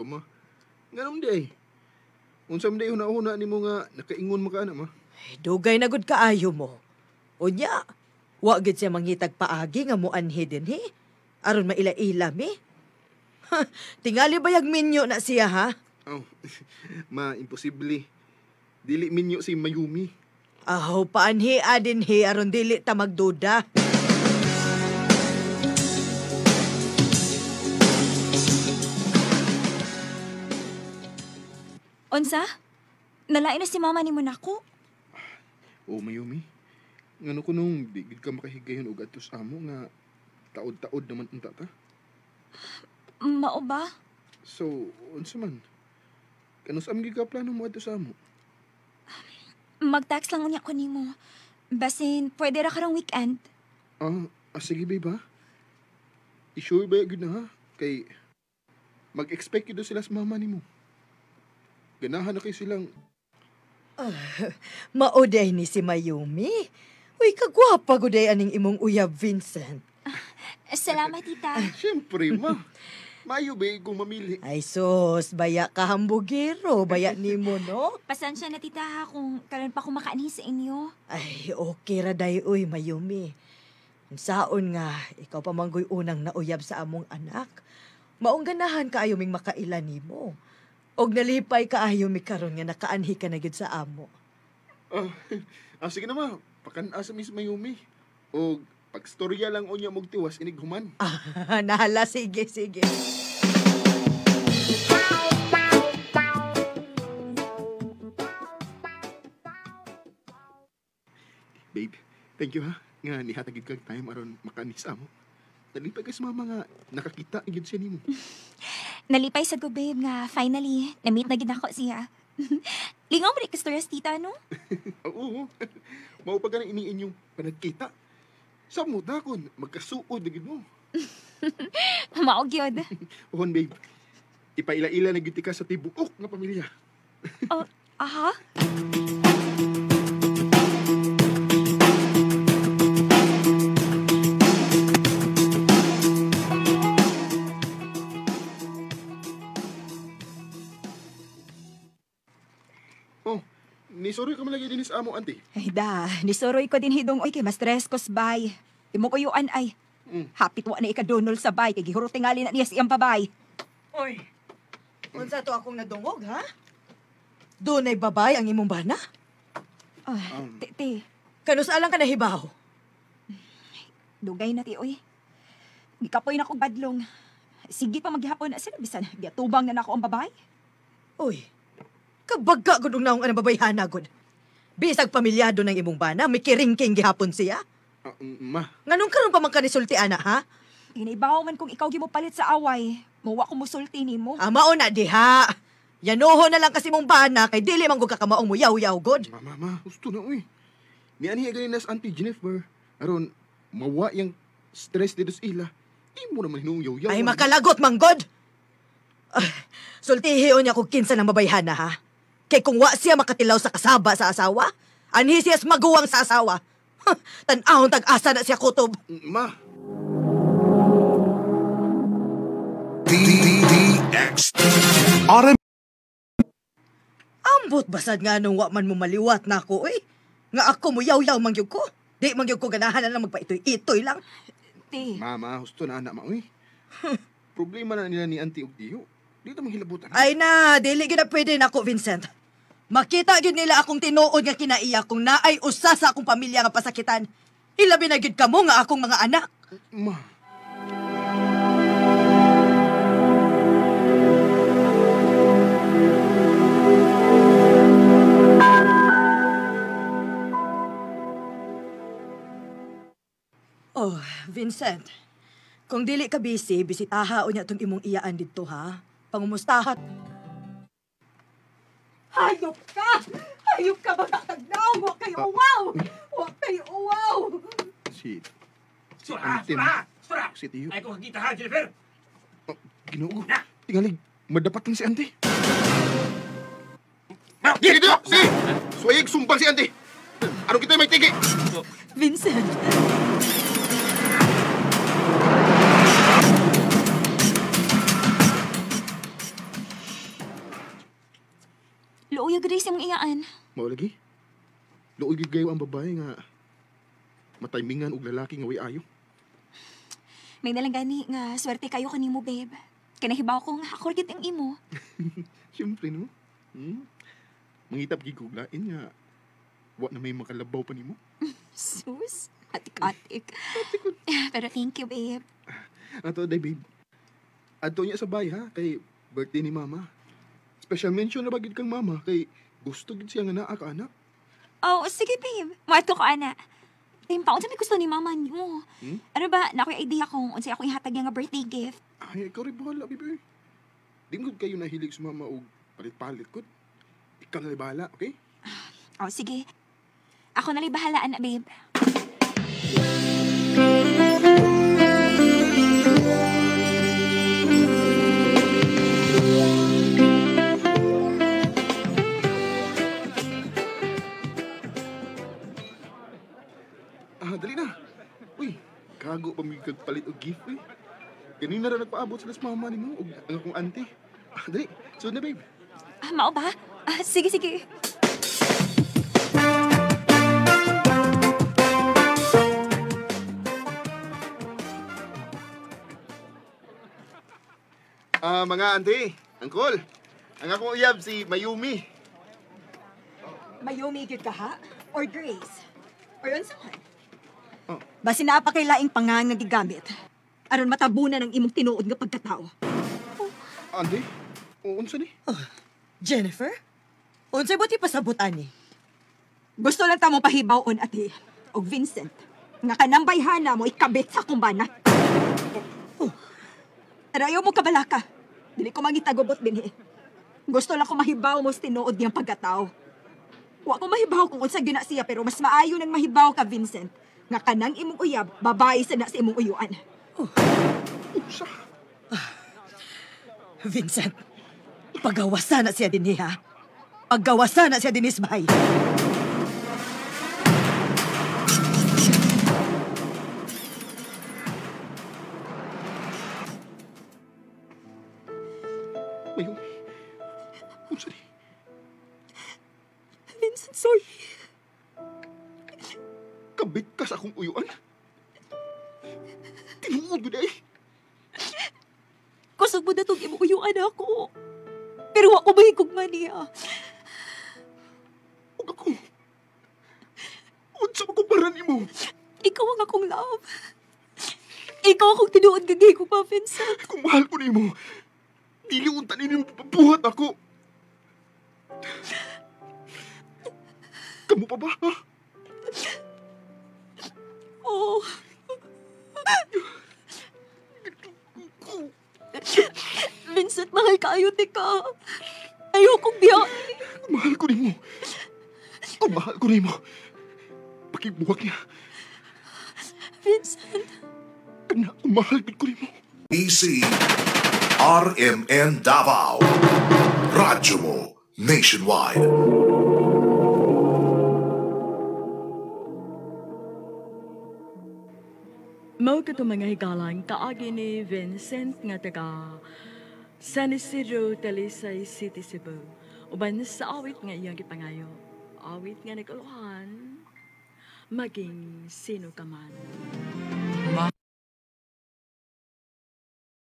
Ma, nganong di ay? Unsa man di huna-huna nimo nga nakaingon man ka ana, ma? Ay, dugay na gud kaayo mo. Unya, wa gid siya mangitag paagi nga moanhi dinhi. Aron maila-ila mi. Ha, tingali bayag minyo na siya, ha? Oh, ma, imposible. Dili minyo si Mayumi. Aw, paanhi dinhi aron dili ta magduda. Unsa? Nalain na si mama nimo nako. Oh, Mayumi. Ngano ko nung di gid ka makahigayon og adto sa amo nga taod-taod naman unta ta. Mao ba? So, unsa man? Kanus-am gid ka plano mo adto sa amo? Mag-text lang unya ko nimo. Basin, pwede ra karong weekend. Sige babe ha. I-sure ba gud na ha? Kay mag-expect gyud sila sa mama nimo. Ganahan na kay silang Mauday ni si Mayumi. Uy, kagwapa guday aning imong uyab, Vincent. Salamat, tita. Siyempre, ma. Mayo ba kung mamili? Ay, sus, baya ka hambugero, baya nimo, no? Pasensya na, tita, ha, kung karon pa ko makaanhi sa inyo. Ay, okay ra day, uy, Mayumi. Saon nga, ikaw pa manggoy unang nauyab sa among anak. Maong ganahan kaayo ming makaila nimo. Og nalipay kaayo mi karon nga nakaanhi ka na gyud sa amo. Sige na, ma. Pakan-a sa Miss Mayumi. Og pagstorya lang unya mugtiwas inig human. Nahala, sige, sige. Babe, thank you ha. Nga nihatag gid kag time aron makanis amo. Nalipay kay sa mama nga nakakita gid siya nimo. Nalipay sad ko, babe, nga finally na-meet na gid ako siya. Lingaw mo rin ka tita, no? Oo. Mao pa gani ini inyong panagkita. Sa mo dakon, magkasuod na gid mo. Mao gyud. Pohon, babe. Ipaila-ila na gid ka sa tibuok nga pamilya. Oh, aha. Oh, nisoroy ka man lagi din sa amo, auntie. Ay da, nisoroy ko din hidong oy kay mas stress ko bay. Imo kuyuan ay. Hapit wa na ikadunol sa bay kay gihuro tingali na niya siyang babay. Oy. Unsa to akong nadungog, ha? Dunay babay ang imong bana? Ti. Kanus-a lang ka nahibaw? Dugay na ti oy. Gikapoy na ko badlong. Sige pa maghapon na sila bisan giatubang na nako ang babay. Oy. Kabaga gud og naong anang babayhana gud. Bisag pamilyado ng imong bana, may kiringking gihapon siya. Ma. Nganong karon pa man ka nisulti ana, ha? Ginaibaw man kung ikaw gimupalit sa away, muwa ko musulti nimo. Ah, mao na diha. Yanoho na lang kasi mong bana kay dili man gud kakamaong mo yaw-yaw gud. Ma, gusto na oy. Nianhi gani nas Auntie Jennifer aron mawa yang stress dito sa ila. Imo naman hinuong yaw-yaw. Ay makalagot man gud. Sultihi unya kung kinsa ng babayhana, ha? Kay kung wa siya makatilaw sa kasaba sa asawa, anhi siya maguwang sa asawa. Tan-ahon tag-asa na siya kutob. Ma. D-D-X R Ambot basad nga nung wa man mo maliwat na ako, eh. Nga ako mo yaw-yaw mangyug ko. Di mangyug ko ganahan na lang magpaitoy-itoy lang. Ti. Ma, husto na anak ma, uy. Problema na nila ni Auntie ug Tiyo. Dito manghilabutan. Ay na, dili gyud na pwede nako, Vincent. Makita gyud nila akong tinuod nga kinaiya kung naay usa sa akong pamilya nga pasakitan. Hilabi na gyud kamo nga akong mga anak. Ma. Oh, Vincent. Kung dili ka busy, bisitaha unya tong imong iyaan didto, ha? Pangumustahat. Hayop ka! Hayop ka ba? Tagnaw! Wa kayo uwaw! Wa kayo uwaw! Si Sura! Auntie, Sura! Sura! Si Tiyo. Ay ko kakita ha, Jennifer! Oh, Ginoo. Tingalig, madapat lang si Auntie. Sige dito! Sige! Suwayig, sumbang si Auntie! Ano kita may tigi? Vincent! Luoy gud sa imong iyaan. Mao lagi. Luoy gid kayo ang babae nga mataymingan og lalaki nga way ayo. May nalang gani nga swerte kayo kanimo, babe. Kay nahibaw ko nga ako gid ang imo. Siyempre, no? Hmm? Mangitap gid kog lain nga wa na may makalabaw pa nimo. Sus, atik-atik. Pero thank you, babe. Ato, day, babe. Adto niya sa bay, ha? Kay birthday ni mama. Special mention na ba gid kang mama? Kay gusto gid siya nga naa ka, anak. Oh, sige, babe. Muadto ko, ana. Babe, pa, unsa may gusto ni mama nimo? Hmm? Ano ba, na ako'y idea kung unsay ako ihatag niya nga birthday gift. Ay, ikaw rin bahala, babe. Di mo kayo nahilig sa mama og palit-palit ko. Ikaw na bahala, okay? Oh, sige. Ako na lang bahala, ana, babe. Ah, dali na. Uy, kago pa may kagpalit og gift, eh. Ganina ra nagpaabot sila sa mama nimo og ang akong auntie. Ah, dali, sud na, babe. Ah, mao ba? Ah, sige, sige. Ah, mga auntie, angkol. Ang akong uyab si Mayumi. Mayumi gyud ka ha? Or Grace? Or unsa man? Oh. Basi naa pa kay laing pangan nga gigamit aron matabunan ang imong tinuod nga pagkatao. Auntie, unsa ni? Oh, Jennifer? Unsay buti pasabot ani? Gusto lang ta mo pahibaw-on ate og Vincent nga kanang bayhana mo ikabit sa akong bana. Oh. Pero ayaw mo kabalaka. Dili ko mangitagubot dinhi. Gusto lang ko mahibaw mo sa tinuod niyang pagkatao. Wa ko mahibaw kung unsa gyud na siya pero mas maayo nang mahibaw ka Vincent nga kanang imong uyab babae sa na sa imong uyuan. Oh. Unsa? Vincent, pagawasan na siya dinhi, ha? Pagawasan na siya dinhi sa bahay. Mayumi. Unsa ni? Vincent, sorry. Kabit ka sa akong uyuan. Tinuod gud ay. Kusog mo na itong imong uyuan ako. Pero ako mahigugma niya. Ug ako. Unsa makumparan nimo? Ikaw ang akong love. Ikaw akong tinuod nga gihigugma, Vincent. Kung mahal ko nimo, dili unta nimo pabuhat ako. Kamu pa ba, ha? Oo. Vincent, mahal kaayo ti ka. Ayokong biya. Mahal ko nimo. Kung mahal ko nimo, pakibuhak niya. Vincent. Kana, kung mahal ko nimo. EC RMN Davao. Radyo mo nationwide. Mao kato mga higalang kaagi ni Vincent nga taga San Isidro, Talisay City, Cebu. Uban sa awit nga iyang gipangayo. Awit nga naguluhan, maging sino ka man.